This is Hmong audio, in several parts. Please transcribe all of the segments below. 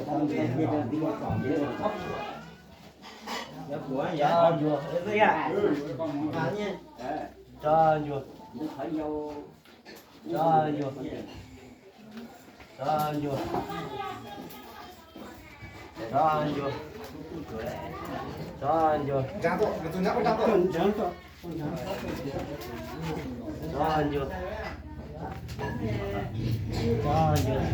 Tso ncuav. Tso ncuav. Tso ncuav. Tso ncuav. Tso ncuav. Tso ncuav. Tso ncuav.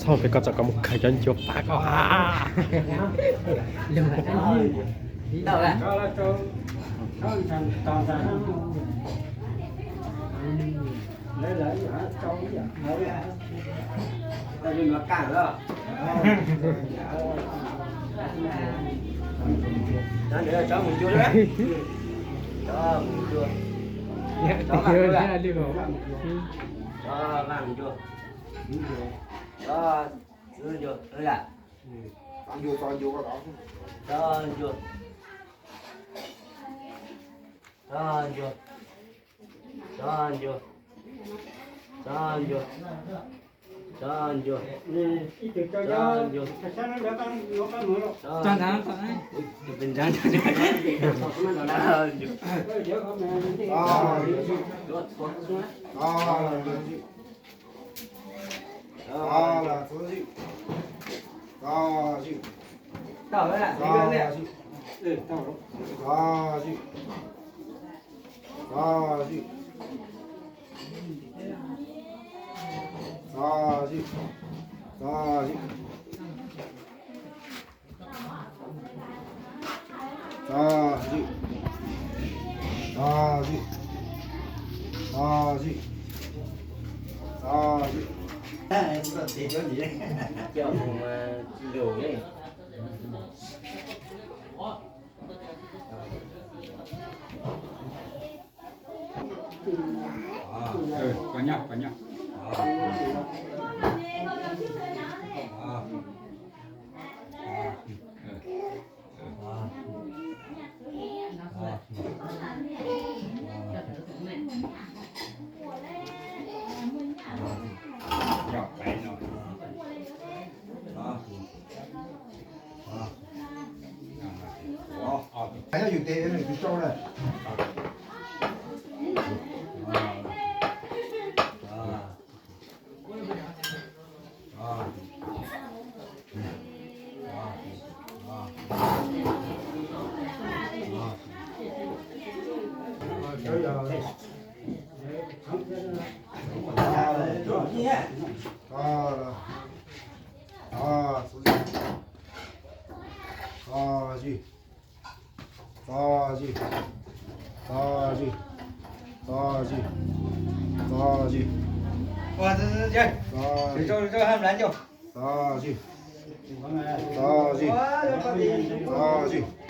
Txhob peb koj txog koj mus khaws cov ncuav pab koj. Tso ncuav. Tso ncuav. Tso ncuav. Tso ncuav. Tso ncuav. Tso ncuav. Tso ncuav. Tso ncuav.